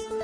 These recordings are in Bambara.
An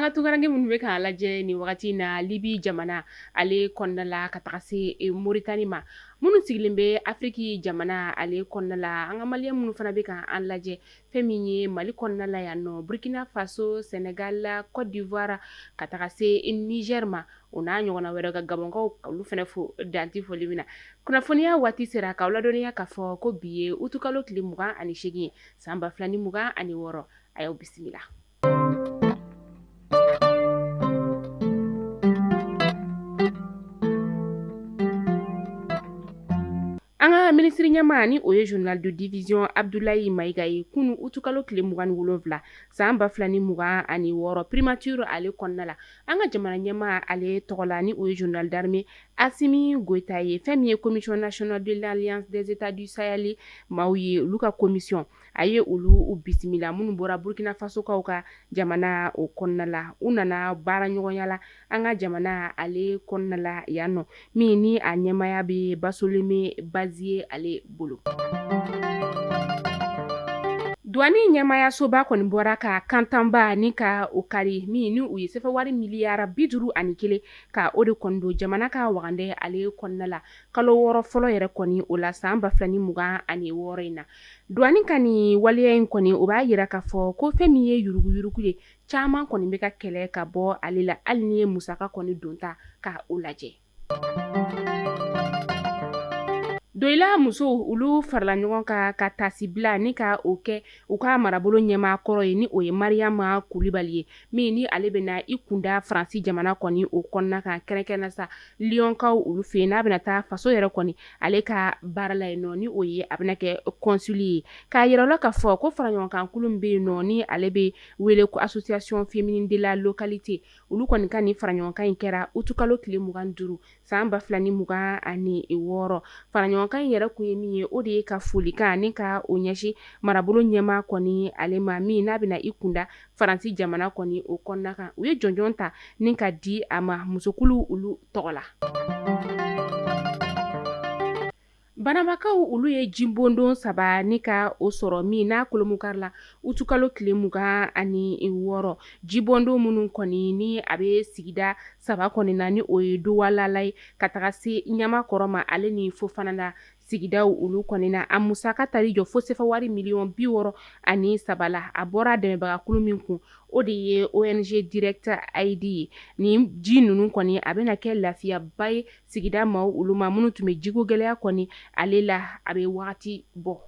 ka tunkaranke minnu bɛ k'an lajɛ nin wagati in na Libi jamana ale kɔnɔna la ka taga se Moritani ma, minnu sigilen bɛ Afiriki jamana ale kɔnɔna la, an ka maliyɛn minnu fana bɛ k'an lajɛ fɛn min ye Mali kɔnɔna la yan nɔ, Burkina Faso, Sénégal, Côte d'Ivoire ka taga se Niger ma, o n'a ɲɔgɔnna wɛrɛ ka Gabɔnkaw olu fana fo dan tɛ foli min na. Kunnafoniya waati sera k'aw ladɔnniya k'a fɔ ko bi ye utukalo tile 28 san 2026, a y'aw bisimila. An ka minisiri ɲɛmaa ni o ye général de division Abdoulaye Maïga ye kunun utukalo tile 27 san 2026 primature ale kɔnɔna la, an ka jamana ɲɛmaa ale tɔgɔ la ni o ye général d'armée Assimi Goïta ye, fɛn min ye commission nationale de l'alliance des états du Sahel maaw ye, olu ka commission a ye olu bisimila minnu bɔra Burkina Fasokaw ka jamana o kɔnɔna la, u nana baara ɲɔgɔnya la an ka jamana ale kɔnɔna la yan nɔ, min ni a ɲɛmaaya bɛ Barthélémy Bazier ale bolo. Duwani ɲɛmaayasoba kɔni bɔra ka kantanba ni ka o kari min ni u ye sefawari miliyari 51 ka o de kɔni don jamana ka wagandɛ ale kɔnɔna la kalo 6 fɔlɔ yɛrɛ kɔni o la san 2026 in na. Duwani ka nin waleya in kɔni o b'a jira k'a fɔ ko fɛn min ye yuruguyurugu ye caman kɔni bɛ ka kɛlɛ ka bɔ ale la hali n'i ye musaka kɔni donta ka o lajɛ. Doyila musow olu farala ɲɔgɔn kan ka taasibila ni ka o kɛ u ka marabolo ɲɛmaa kɔrɔ ye ni o ye Mariyama Kulibali ye, min ni ale bɛna i kunda Faransi jamana kɔni o kɔnɔna kan, kɛrɛnkɛrɛn sa Liyɔnkaw olu fɛ yen, n'a bɛna taa faso yɛrɛ kɔni ale ka baara la yen nɔ, ni o ye a bɛna kɛ kɔnsuli ye. K'a yira u la k'a fɔ ko faraɲɔgɔnkankulu min bɛ yen nɔ ni ale bɛ wele ko association féminine de la localité, olu kɔni ka nin faraɲɔgɔnkan in kɛra utukalo tile 25 san 2026. Faraɲɔgɔnkan in yɛrɛ kun ye min ye, o de ye ka folikan ni ka o ɲɛsin marabolo ɲɛmaa kɔni ale ma, min n'a bɛna i kunda Faransi jamana kɔni o kɔnɔna kan. U ye jɔnjɔn ta ni ka di a ma musokulu olu tɔgɔ la. Banabakaw olu ye jibondon 3 ni ka o sɔrɔ min n'a kolomukari la utukalo tile 26. Jibondon minnu kɔni ni a bɛ sigida 3 kɔni na, ni o ye Duwalala ye ka taga se Ɲamakɔrɔ ma ale ni Fofanala sigidaw olu kɔni na. A musaka taar'i jɔ fo sefawari miliyɔn 63 la. A bɔra dɛmɛbagakulu min kun, o de ye ONG Direct Aid ye. Nin ji ninnu kɔni a bɛna kɛ lafiyaba ye sigida maaw olu ma minnu tun bɛ jiko gɛlɛya kɔni ale la a bɛ wagati bɔ.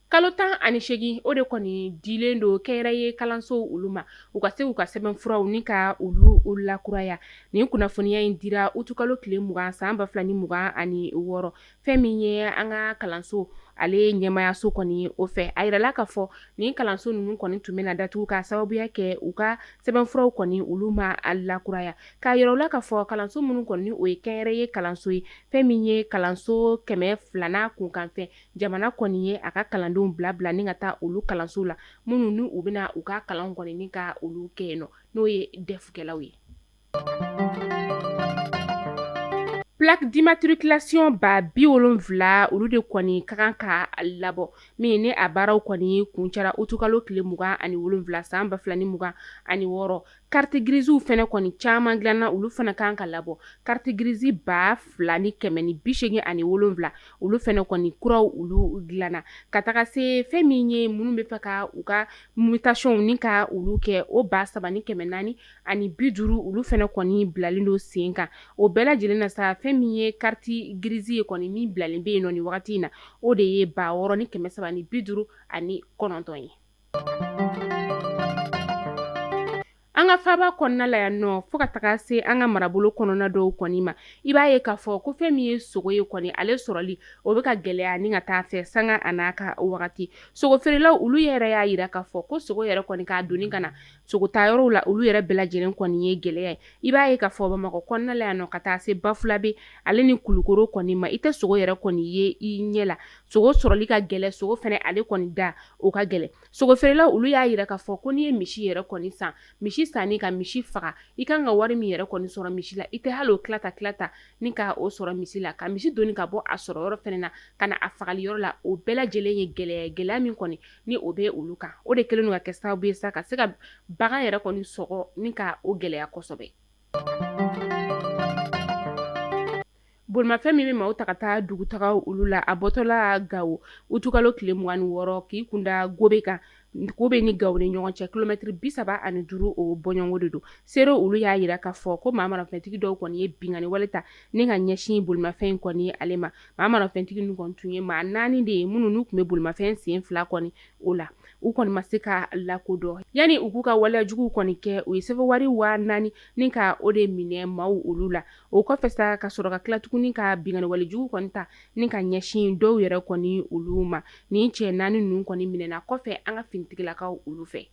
Kalo 18 o de kɔni dilen don kɛnyɛrɛye kalansow olu ma, u ka se k'u ka sɛbɛnfuraw ni ka olu lakuraya. Nin kunnafoniya in dira utukalo tile 20 san 2026, fɛn min ye an ka kalanso ale ɲɛmaayaso kɔni o fɛ. A yirala k'a fɔ nin kalanso ninnu kɔni tun bɛna datugu k'a sababuya kɛ u ka sɛbɛnfuraw kɔni olu ma lakuraya. K'a yira u la k'a fɔ kalanso minnu kɔni o ye kɛnyɛrɛye kalanso ye, fɛn min ye kalanso 200 n'a kunkanfɛn, jamana kɔni ye a ka kalandenw bila bila ni ka taa olu kalanso la, minnu ni u bɛna u ka kalan kɔni ni ka olu kɛ yen nɔ, n'o ye dɛfukɛlaw ye. Plaque d'immatriculation 70,000 olu de kɔni ka kan ka labɔ, min ni a baaraw kɔni kuncɛra utukalo tile 27 san 2026. Carte grisew fana kɔni caman dilanna, olu fana kan ka labɔ. Carte grise 2187 olu fana kɔni kuraw olu dilanna, ka taga se fɛn min ye minnu bɛ fɛ ka u ka mutation ni ka olu kɛ, o 3450 olu fana kɔni bilalen don sen kan. O bɛɛ lajɛlen na sa, fɛn min ye carte grise ye kɔni min bilalen bɛ yen nɔ nin wagati in na, o de ye 6359 ye. An ka faaba kɔnɔna la yan nɔ, fo ka taga se an ka marabolo kɔnɔna dɔw kɔni ma, i b'a ye k'a fɔ ko fɛn min ye sogo ye kɔni, ale sɔrɔli o bɛ ka gɛlɛya ni ka taa fɛ sanga a n'a ka wagati. Sogo feerelaw olu yɛrɛ y'a yira k'a fɔ ko sogo yɛrɛ kɔni k'a doni ka na sogo ta yɔrɔw la, olu yɛrɛ bɛɛ lajɛlen kɔni ye gɛlɛya ye. I b'a ye k'a fɔ Bamakɔ kɔnɔna la yan nɔ, ka taa se Bafulabe ale ni Kulukoro kɔni ma, i tɛ sogo yɛrɛ kɔni ye i ɲɛ la. Sogo sɔrɔli ka gɛlɛn, sogo fana ale kɔni da o ka gɛlɛn. Sogo feerelaw olu y'a yira k'a fɔ ko n'i ye misi yɛrɛ kɔni san, misi sanni ka misi faga, i kan ka wari min yɛrɛ kɔni sɔrɔ misi la, i tɛ hali o tila ta tila ta ni ka o sɔrɔ misi la. Ka misi doni ka bɔ a sɔrɔ yɔrɔ fɛnɛ na ka na a fagali yɔrɔ la, o bɛɛ lajɛlen ye gɛlɛya, gɛlɛya min kɔni ni o bɛ olu kan. O de kɛlen don ka kɛ sababu ye sa ka se ka bagan yɛrɛ kɔni sɔgɔ ni ka o gɛlɛya kosɛbɛ. Bolimafɛn min bɛ maaw ta ka taa dugutagaw olu la, a bɔtɔla Gawo utukalo tile 26 k'i kunda Gobe kan, Gobe ni Gawo ni ɲɔgɔn cɛ kilomɛtiri 35, o bɔɲɔgɔnko de don. Seere olu y'a jira k'a fɔ ko maa marafɛntigi dɔw kɔni ye binkanni wale ta ni ka ɲɛsin bolimafɛn in kɔni ale ma. Maa marafɛntigi ninnu kɔni tun ye maa naani de ye minnu n'u tun bɛ bolimafɛn sen fila kɔni o la, u kɔni ma se ka lakodɔn. Yanni u k'u ka waleya juguw kɔni kɛ, u ye sefa wari 4000 ni ka o de minɛ maaw olu la. O kɔfɛ sa, ka sɔrɔ ka tila tuguni ka binkanni wale jugu kɔni ta ni ka ɲɛsin dɔw yɛrɛ kɔni olu ma. Nin cɛ naani ninnu kɔni minɛna kɔfɛ an ka finitigilakaw olu fɛ.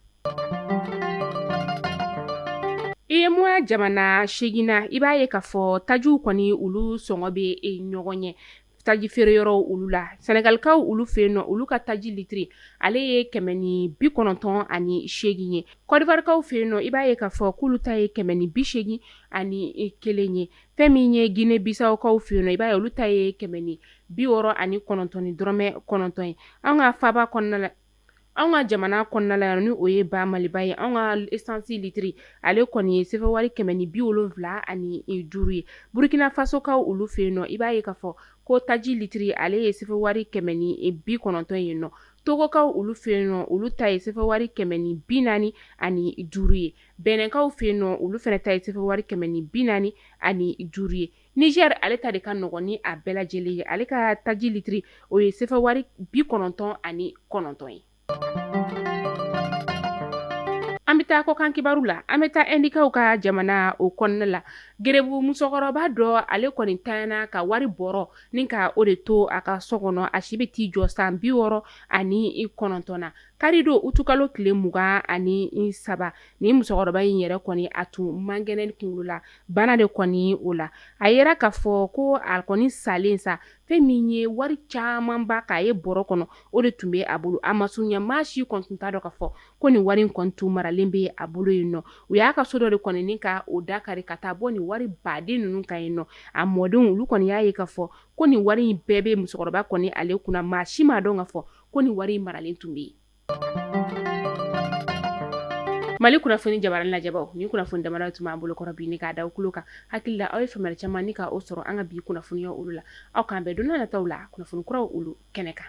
UEMOA jamana 8 na, i b'a ye k'a fɔ tajiw kɔni olu sɔngɔ bɛ ɲɔgɔn ɲɛ taji feere yɔrɔw olu la. Sɛnɛgalikaw olu fɛ yen nɔ, olu ka taji litiri ale ye 198 ye. Kɔdiwarikaw fɛ yen nɔ, i b'a ye k'a fɔ k'olu ta ye 181 ye. Fɛn min ye Gine Bisawukaw fɛ yen nɔ, i b'a ye olu ta ye 169.9 ye. An ka faaba kɔnɔna la, Anw ka jamana kɔnɔna la yan, ni o ye ba Maliba ye, anw ka esansi litiri ale kɔni ye sefa wari 175 ye. Burukina Fasokaw olu fɛ yen nɔ, i b'a ye k'a fɔ ko taji litiri ale ye sefa wari 190 ye nɔ. Togokaw olu fɛ yen nɔ, olu ta ye sefa wari 145 ye. Bɛnɛnkaw fɛ yen nɔ, olu fana ta ye sefa wari 145 ye. Niger ale ta de ka nɔgɔn ni a bɛɛ lajɛlen ye. Ale ka taji litiri o ye sefa wari 99 ye. An bɛ taa kɔkan kibaru la. An bɛ taa Ɛndikaw ka jamana o kɔnɔna la. Gerebu musokɔrɔba dɔ ale kɔni tanyana ka wari bɔrɔ ni ka o de to a ka so kɔnɔ. A si bɛ t'i jɔ san 69 na. Karidon utukalo tile 23, nin musokɔrɔba in yɛrɛ kɔni a tun man kɛnɛ, kunkolola bana de kɔni o la. A yera k'a fɔ ko a kɔni salen sa, fɛn min ye wari camanba k'a ye bɔrɔ kɔnɔ, o de tun bɛ a bolo. A masurunya maa si kɔni tun t'a dɔn k'a fɔ ko nin wari in kɔni tun maralen bɛ a bolo yen nɔ. U y'a ka so dɔ de kɔni ni ka o da kari ka taa bɔ nin wari baden ninnu kan yen nɔ. A mɔdenw olu kɔni y'a ye k'a fɔ ko nin wari in bɛɛ bɛ musokɔrɔba kɔni ale kunna. Maa si m'a dɔn k'a fɔ ko nin wari in maralen tun bɛ yen. Mali kunnafoni jabaranin lajɛbaw, nin kunnafoni damadɔ tun b'an bolo kɔrɔ bi ni k'a da aw tulo kan. Hakili la aw ye faamuyali caman ni ka o sɔrɔ an ka bi kunnafoniya olu la. Aw k'an bɛn don nataw la kunnafoni kuraw olu kɛnɛ kan.